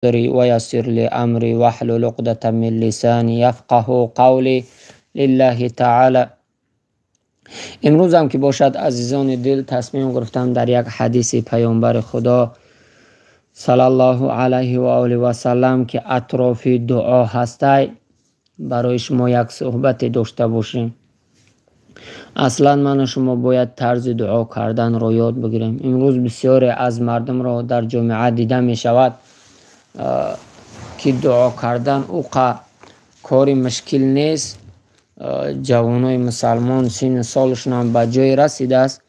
ويسر لي أمري واحلل عقدة من لساني يفقه قولي لله تعالى. Имрӯзам ки бошад, азизони дил, тасмим гирифтам дар як ҳадиси паёмбари Худо саллаллоҳу алайҳи ва олиҳи васаллам, ки атрофи дуо ҳастай, барои шумо як суҳбате дошта бошем. Аслан ману шумо бояд тарзи дуо карданро ёд бигирем. Имрӯз бисёре аз мардумро дар ҷомеа дида мешавад, ки дуо кардан уқа кори мушкил нест. Ҷавонои мусалмон синну солашонам ба ҷое расидааст,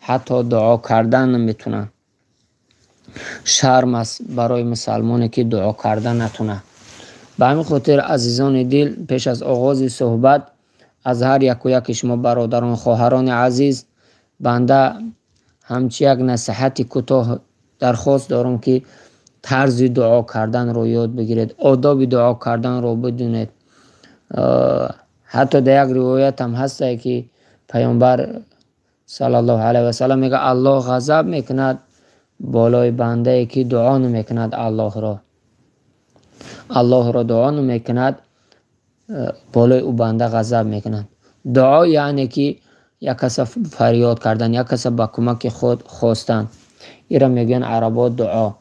ҳатто дуо кардан наметунанд. Шарм аст барои мусалмоне, ки дуо кардан натунад. Ба ҳамин хотир, азизони дил, пеш аз оғози суҳбат аз ҳар яку яки шумо, бародарон, хоҳарони азиз, банда ҳамчи як насиҳати кӯтоҳ дархост дорам, ки тарзи дуо карданро ёд бигиред, одоби дуо карданро бидунед. Ҳатто дар як ривоятам ҳастае, ки паёмбар саллаллоҳу алайҳи васаллам мегӯяд: Аллоҳ ғазаб мекунад болои бандае, ки дуо намекунад Аллоҳро. Аллоҳро дуо намекунад, болои ӯ банда ғазаб мекунад. Дуо яъне ки як каса фарёд кардан, як каса ба кӯмаки худ хостан. Инро мегӯянд арабо дуо.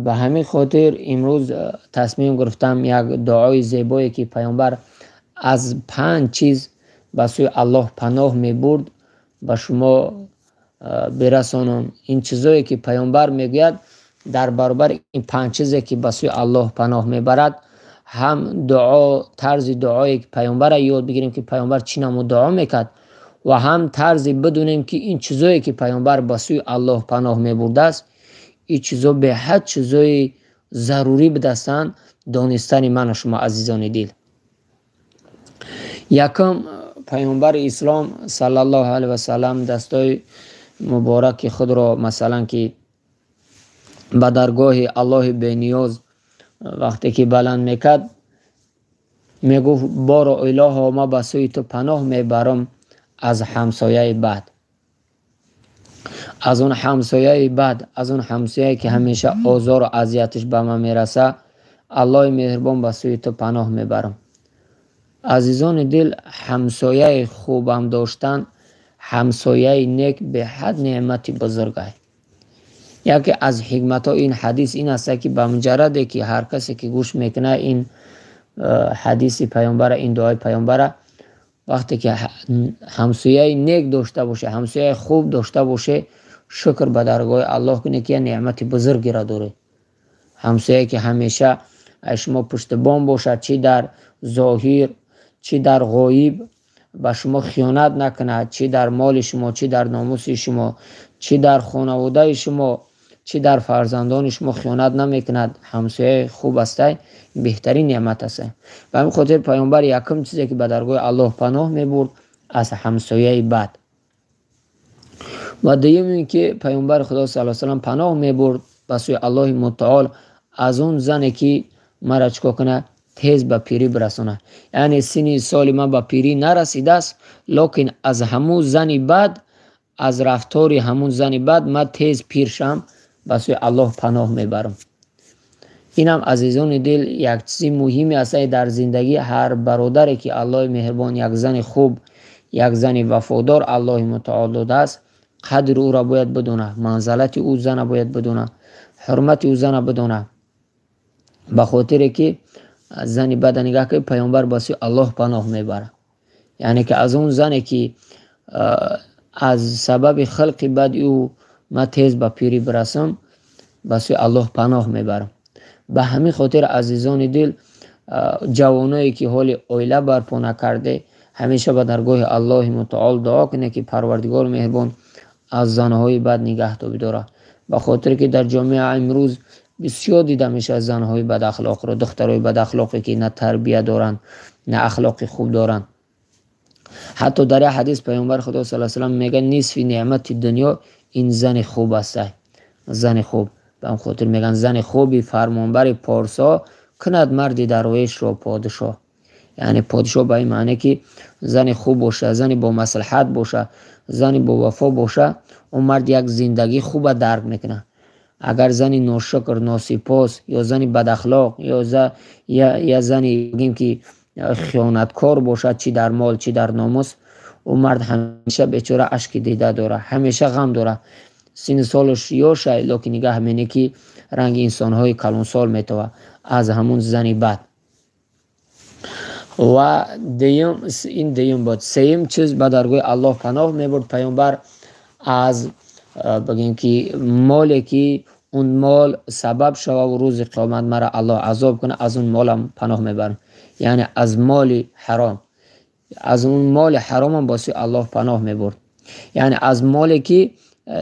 Ба ҳамин хотир имрӯз тасмим гирифтам як дуои зебое, ки паёмбар аз панҷ чиз ба сӯи Аллоҳ паноҳ мебурд, ба шумо бирасонам. Ин чизое, ки паёмбар мегӯяд, дар баробари ин панҷ чизе, ки ба сӯи Аллоҳ паноҳ мебарад, ҳам дуо, тарзи дуое, ки паёмбарро ёд бигирем, ки паёмбар чӣ намуд дуо мекард, ва ҳам тарзи бидунем, ки ин чизое, ки паёмбар ба сӯи Аллоҳ паноҳ мебурдааст, ин чизо беҳад чизои зарурӣ будастанд донистани ману шумо, азизони дил. Якум, паёмбари ислом саллаллоҳу алайҳи васаллам дастои мубораки худро, масалан, ки ба даргоҳи Аллоҳи бениёз вақте ки баланд мекард, мегуфт: боро илоҳо, ман ба сӯи ту паноҳ мебарам аз ҳамсояи бад, аз он ҳамсояи бад, аз он ҳамсояе, ки ҳамеша озору азияташ ба ман мерасад. Аллоҳи меҳрубон, ба сӯи ту паноҳ мебарам. Азизони дил, ҳамсояи хубам доштан, ҳамсояи нек беҳад неъмати бузургай. Яке аз ҳикматҳои ин ҳадис ин аст, ки ба муҷарраде ки ҳар касе, ки гӯш мекунад ин ҳадиси паёмбара, ин дуои паёмбара, вақте ки ҳамсояи нек дошта боше, ҳамсояи хуб дошта боше, шукр ба даргоҳи Аллоҳ кунед, ки як неъмати бузургеро доред. Ҳамсояе, ки ҳамеша аз шумо пуштибон бошад, чӣ дар зоҳир, чӣ дар ғоиб, ба шумо хиёнат накунад, чӣ дар моли шумо, чӣ дар номуси шумо, чӣ дар хонаводаи шумо, чӣ дар фарзандони шумо хиёнат намекунад, ҳамсояи хуб астай, беҳтарин неъмат аст. Ба ҳамин хотир паёмбар якум чизе, ки ба даргоҳи Аллоҳ паноҳ мебурд, аз ҳамсояи бад. Ва дуюм ин ки паёмбари Худо саллаллоҳу алайҳи васаллам паноҳ мебурд ба сӯи Аллоҳи мутаол аз он зане, ки маро чӣ кор кунад? Тез ба пирӣ бирасонад. Яъне синни соли ман ба пирӣ нарасидааст, лекин аз ҳамун зани бад, аз рафтори ҳамун зани бад ман тез пир шам, ба сӯи Аллоҳ паноҳ мебарам. Инам, азизони дил, як чизи муҳиме аст дар зиндагии ҳар бародаре, ки Аллоҳи меҳрубон як зани хуб, як зани вафодор Аллоҳи мутаол додааст, қадри ӯро бояд бидонад, манзалати ӯ зана бояд бидонад, ҳурмати ӯ зана бидонад. Ба хотире ки зани бада нигаҳ кунед, паёмбар ба сӯи Аллоҳ паноҳ мебарад. Яъне ки аз он зане, ки аз сабаби хилқи бади ӯ ман тез ба пирӣ бирасам, ба сӯи Аллоҳ паноҳ мебарам. Ба ҳамин хотир, азизони дил, ҷавоное, ки ҳоли оила барпо накарде, ҳамеша ба даргоҳи Аллоҳи мутаол дуо кунед, ки Парвардигори меҳрубон аз занҳои бад нигаҳ бидорад. Ба хотире ки дар ҷомеа имрӯз бисёр дида мешавад занҳои бадахлоқро, духтарои бадахлоқе, ки на тарбия доранд, на ахлоқи хуб доранд. Ҳатто дар як ҳадис паёмбари Худо саллаллоҳу алайҳи васаллам мегӯяд: нисфи неъмати дунё ин зани хуб аст. Зани хуб. Ба ҳамин хотир мегӯянд: зани хуби фармонбари порсо кунад марди дарвешро подшоҳ. Яъне подшоҳ ба ин маъне, ки зани хуб боша, зани бо маслиҳат боша, зани бовафо боша, он мард як зиндагии хуба дарк мекунад. Агар зани ношукр, носипос ё зани бадахлоқ ё зани бигем ки хиёнаткор бошад, чӣ дар мол, чӣ дар номус, ӯ мард ҳамеша бечора ашки дида дорад, ҳамеша ғам дорад. Синну солаш ёшай, лекин нигаҳ мене ки ранги инсонҳои калонсол метавад аз ҳамун зани бад. Ва дуюм, ин дуюм буд. Сеюм чиз, ба даргоҳи Аллоҳ паноҳ мебурд паёмбар аз бигем ки моле ки он мол сабаб шавад рӯзи қиёмат мара Аллоҳ азоб кунад, аз он молам паноҳ мебарам. Яъне аз моли ҳаром, аз он моли ҳаромам ба сӯи Аллоҳ паноҳ мебурд. Яъне аз моле ки,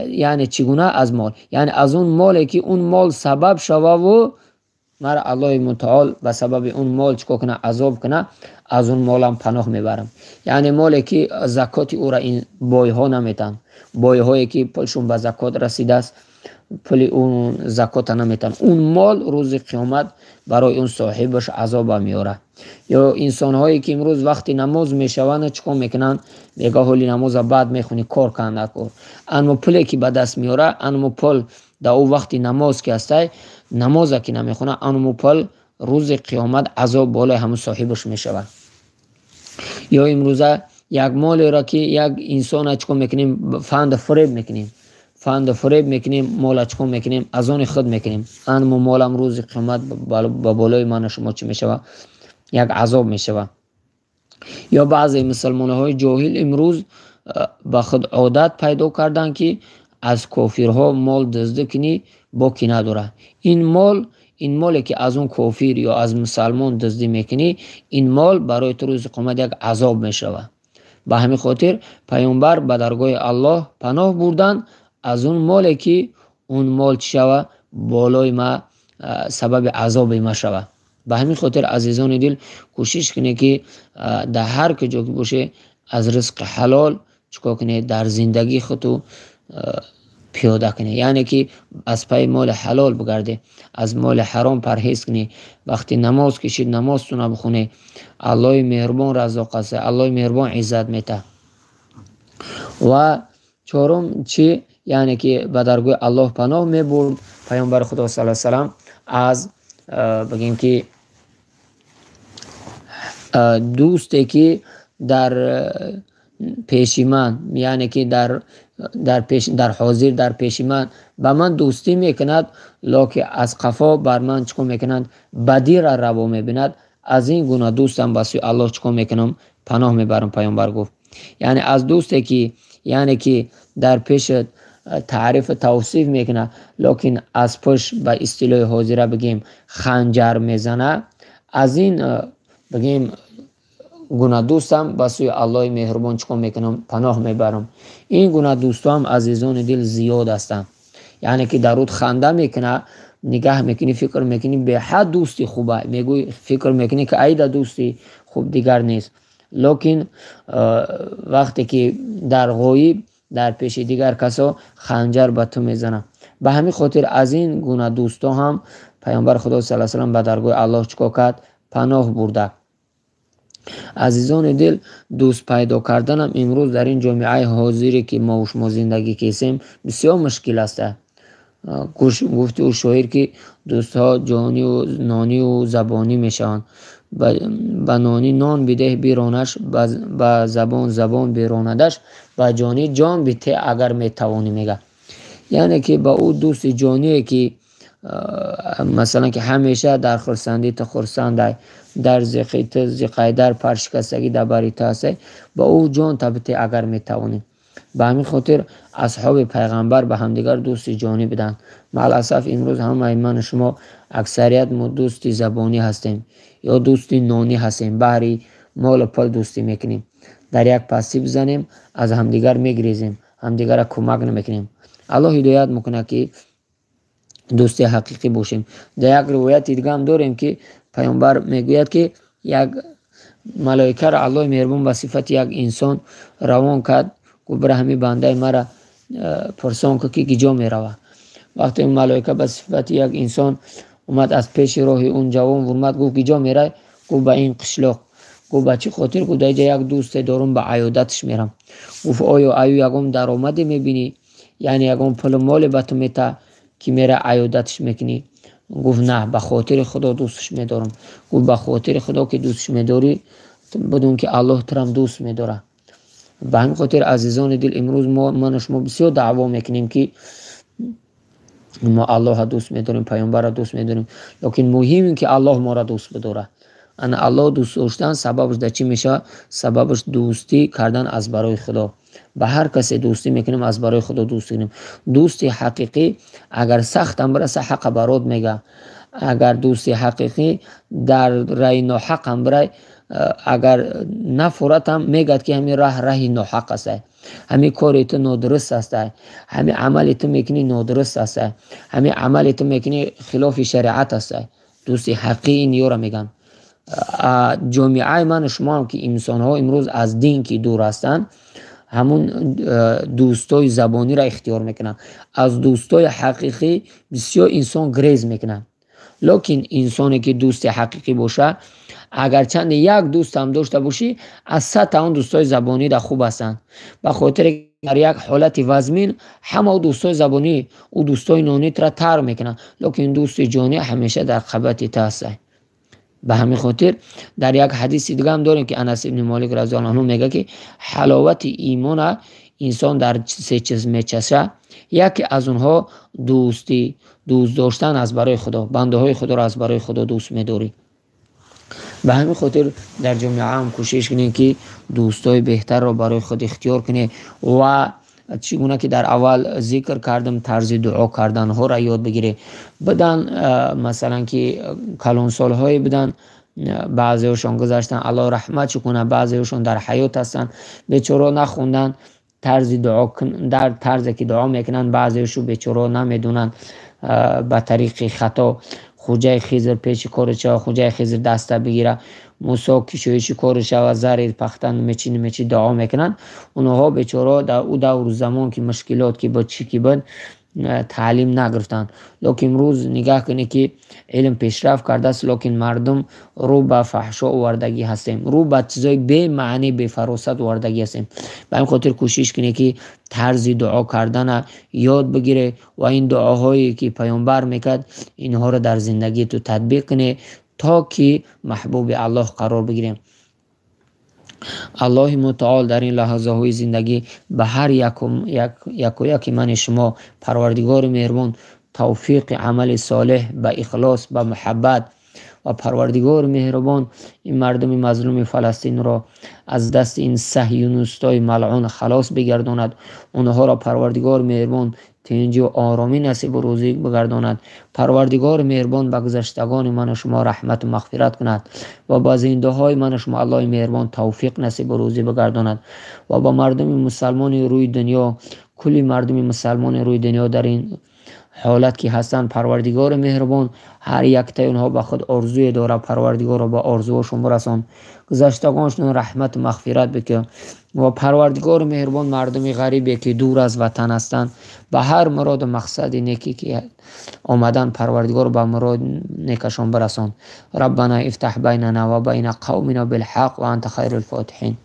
яъне чӣ гуна аз мол? Яъне аз он моле ки он мол сабаб шававу мара Аллоҳи мутаол ба сабаби он мол чӣ кор кунад, азоб кунад, аз он молам паноҳ мебарам. Яъне моле ки закоти ӯра ин бойҳо наметаҳанд, бойҳое ки пулшон ба закот расидааст, пули он закота наметаҳанд, он мол рӯзи қиёмат барои он соҳибаш азоба меорад. Ё инсонҳое ки имрӯз вақти намоз мешаванд, чӣ кор мекунанд? Мега ҳоли намоза баъд мехонӣ, кор кан накор. Аммо пуле ки ба даст меорад, аммо пул дар ӯ вақти намоз ки ҳастай, намоза ки намехонад, аммо пул рӯзи қиёмат азоб болои ҳамун соҳибаш мешавад. Ё имрӯза як молеро ки як инсона чӣ кор мекунем, фанду фуреб мекунем, фанду фуреб мекунем, мола чӣ кор мекунем, аз они худ мекунем. Аммо молам рӯзи қиёмат ба болои ману шумо чӣ мешавад? Як азоб мешавад. Ё баъзе мусалмонҳои ҷоҳил имрӯз ба худ одат пайдо карданд ки аз кофирҳо мол дуздӣ кунӣ, боки надорад. Ин мол, ин моле ки аз он кофир ё аз мусалмон дуздӣ мекунӣ, ин мол барои ту рӯзи қиёмат як азоб мешавад. Ба ҳамин хотир паёмбар ба даргоҳи Аллоҳ паноҳ бурданд аз он моле ки он мол чӣ шавад, болои ма сабаби азоби ма шавад. Ба ҳамин хотир азизони дил, кӯшиш кунед ки дар ҳар куҷо ки бошед аз ризқи ҳалол чӣ кор кунед, дар зиндагии худту пиёда кунед. Яъне ки аз пайи моли ҳалол бигардед, аз моли ҳаром парҳез кунед. Вақти намоз кишид, намозтона бихонед. Аллоҳи меҳрубон раззоқ аст, Аллоҳи меҳрубон иззат метаҳад. Ва чорум чӣ? Яъне ки ба даргоҳи Аллоҳ паноҳ мебурд паёмбари Худо саллаллоҳу алайҳи васаллам аз бигем ки дӯсте ки дар пеши ман, яъне ки дар пеш, дар ҳозир дар пеши ман ба ман дӯстӣ мекунад, лекин аз қафо бар ман чӣ кор мекунад, бадиро раво мебинад. Аз ин гуна дӯстам ба сӯи Аллоҳ чӣ кор мекунам, паноҳ мебарам. Паёмбар гуфт, яъне аз дӯсте ки, яъне ки дар пешат таърифу тавсиф мекунад, лекин аз пушт ба истилоҳи ҳозира бигем ханҷар мезанад, аз ин бигем гуна дӯстам ба сӯи Аллоҳи меҳрубон чӣ кор мекунам, паноҳ мебарам. Ин гуна дӯстоам азизони дил зиёд ҳастанд. Яъне ки дар руд ханда мекунад, нигаҳ мекунӣ, фикр мекунӣ беҳад дӯсти хуба, мегӯй, фикр мекунӣ ки айда дӯсти хуб дигар нест. Лекин вақте ки дар ғоиб дар пеши дигар касо ханҷар ба ту мезанад. Ба ҳамин хотир аз ин гуна дӯсто ҳам паёмбари Худо саллаллоҳу алайҳи васаллам ба даргоҳи Аллоҳ чӣ кор кард, паноҳ бурда. Азизони дил, дӯст пайдо карданам имрӯз дар ин ҷомеаи ҳозире ки мо шумо зиндагӣ кесем бисёр мушкил аст. Гуфти ӯ шоир ки дӯстҳо ҷониву нониву забонӣ мешаванд. Ба нонӣ нон бидеҳ биронаш, ба забон забон биронадаш, ба ҷонӣ ҷон бите агар метавонӣ, мега. Яъне ки ба ӯ дӯсти ҷоние ки масалан ки ҳамеша дар хурсандӣ ту хурсандай, дар зиқи ту зиқай, дар паршикастагӣ дар бари ту ҳастай, ба ӯ ҷон табите агар метавонӣ. Ба ҳамин хотир асҳоби пайғамбар ба ҳамдигар дӯсти ҷонӣ буданд. Мааласаф имрӯз ҳамаи ману шумо аксарият мо дӯсти забонӣ ҳастем ё дӯсти нонӣ ҳастем, баҳри молу пул дӯстӣ мекунем. Дар як пастӣ бизанем, аз ҳамдигар мегирезем, ҳамдигарро кӯмак намекунем. Аллоҳ ҳидоят мекунад ки дӯсти ҳақиқӣ бошем. Дар як ривояти дига ҳам дорем ки паёмбар мегӯяд ки як малоикаро Аллоҳи меҳрубон ба сифати як инсон равон кард, гуфт бира ҳамин бандаи мара пурсон кун ки киҷо меравад. Вақте он малоика ба сифати як инсон омад, аз пеши роҳи он ҷавон вурмад, гуфт киҷо мерай? Гуфт ба ин қишлоқ. Гуфт ба чӣ хотир? Гуфт дар инҷа як дӯсте дорум, ба аёдаташ мерам. Гуфт оё аю ягон даромаде мебинӣ? Яъне ягон пулу моле ба ту метаҳад? Ки мера аёдатш мекунӣ? Гуфт: на, ба хотири Худо дӯстш медорам. Гуфт: ба хотири Худо ки дӯстш медорӣ, бидун ки Аллоҳ турам дӯст медорад. Ба ҳамин хотир, азизони дил, имрӯз мо, ману шумо, бисёр даъво мекунем, ки мо Аллоҳа дӯст медорем, паёмбарро дӯст медорем, лекин муҳим ин ки Аллоҳ моро дӯст бидорад. Ана Аллоҳ дӯст доштан сабабаш дар чӣ мешавад? Сабабаш дӯстӣ кардан аз барои Худо. Ба ҳар касе дӯстӣ мекунем, аз барои Худо дӯстӣ кунем. Дӯсти ҳақиқӣ агар сахтам бираса, ҳақа барот мега. Агар дӯсти ҳақиқӣ дар раи ноҳақам бирай, агар нафуратам, мегӯяд, ки ҳамин раҳ раҳи ноҳақ аст, ҳамин кори ту нодуруст аст, ҳамин амали ту мекунӣ нодуруст аст, ҳамин амали ту мекунӣ хилофи шариат аст. Дӯсти ҳақиқӣ ин ёра мегӯянд. Ҷомеаи ману шумоам, ки инсонҳо имрӯз аз дин ки дур ҳастанд, ҳамун дӯстои забониро ихтиёр мекунанд. Аз дӯстои ҳақиқӣ бисёр инсон грез мекунад. Лекин инсоне ки дӯсти ҳақиқӣ бошад, агарчанде як дӯстам дошта бошӣ, аз 100-та он дӯстои забонида хуб ҳастанд, ба хотире дар як ҳолати вазмин ҳама ӯ дӯстои забонӣ, ӯ дӯстои нонитра тар мекунанд, лекин дӯсти ҷонӣ ҳамеша дар қабати ту ҳаста. Ба ҳамин хотир дар як ҳадиси дига ҳам дорем, ки Анас ибни Молик разиаллоҳу анҳу мегӯяд, ки ҳаловати имона инсон дар се чиз мечаша. Яке аз онҳо дӯстӣ, дӯст доштан аз барои Худо, бандаҳои Худоро аз барои Худо дӯст медорӣ. Ба ҳамин хотир дар ҷомеаам кӯшиш кунем, ки дӯстои беҳтарро барои худ ихтиёр кунем ва чӣ гуна ки дар аввал зикр кардам, тарзи дуо карданҳоро ёд бигирем. Будан, масалан, ки калонсолҳое буданд, баъзеҳошон гузаштанд, Аллоҳ раҳматшо кунад, баъзеҳошон дар ҳаёт ҳастанд, бечораҳо нахонданд тарзи дуо, дар тарзе ки дуо мекунанд, баъзеҳошу бечораҳо намедонанд, ба тариқи хато Хуҷаи Хизр пеши кори шава, Хуҷаи Хизр даста бигира, Мусо кишоиши кори шава, зари пахта мечи мечи дуо мекунанд. Онҳо бечораҳо дар ӯ давру замон ки мушкилот ки буд, чӣ ки буд, таълим нагирифтанд. Лекин имрӯз нигаҳ кунед, ки илм пешрафт кардааст, лекин мардум рӯ ба фаҳшо овардагӣ ҳастем, рӯ ба чизои бемаънӣ, бефаросат овардагӣ ҳастем. Ба ҳамин хотир кӯшиш кунед, ки тарзи дуо кардана ёд бигиред ва ин дуоҳое ки паёмбар мекард, инҳоро дар зиндагии ту татбиқ кунед, то ки маҳбуби Аллоҳ қарор бигирем. Аллоҳи мутаол дар ин лаҳзаҳои зиндагӣ ба ҳар яку яки мани шумо, Парвардигори меҳрубон, тавфиқи амали солеҳ ба ихлос, ба муҳаббат, ва Парвардигори меҳрубон ин мардуми мазлуми Фаластинро аз дасти ин саҳюнистои малъун халос бигардонад. Онҳоро Парвардигори меҳрубон тинҷу оромӣ насибу рӯзӣ бигардонад. Парвардигори меҳрубон ба гузаштагони ману шумо раҳмату мағфират кунад ва ба зиндаҳои ману шумо Аллоҳи меҳрубон тавфиқ насибу рӯзӣ бигардонад ва ба мардуми мусалмони рӯи дунё, кулли мардуми мусалмони рӯи дунё дар ин ҳолат ки ҳастанд, Парвардигори меҳрубон ҳар яктаи онҳо ба худ орзуе дорад, Парвардигоро ба орзуҳошон бирасон, гузаштагонашон раҳмату мағфират бикун ва Парвардигори меҳрубон мардуми ғарибе ки дур аз ватан ҳастанд, ба ҳар муроду мақсади неке ки омадан, Парвардигор ба мурод некашон бирасон. Раббана ифтаҳ байнана ва байна қавмина билҳақ ва анта хайрул фотиҳин.